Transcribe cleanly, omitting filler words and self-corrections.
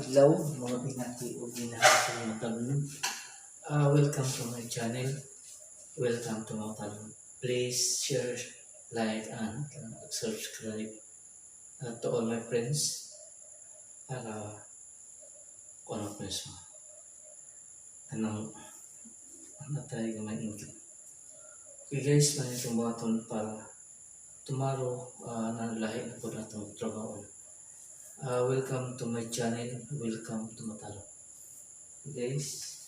Adlaw, mga binati o ginahal sa mga tablon. Welcome to my channel. Welcome to mga tablon. Please share, like, and subscribe to all my friends para kung ano friends mo. Anong ano tayo gamay income. Okay guys, man itong buhaton para tomorrow nalahi na po na itong trabaho. Welcome to my channel. Welcome to Matalo. Guys,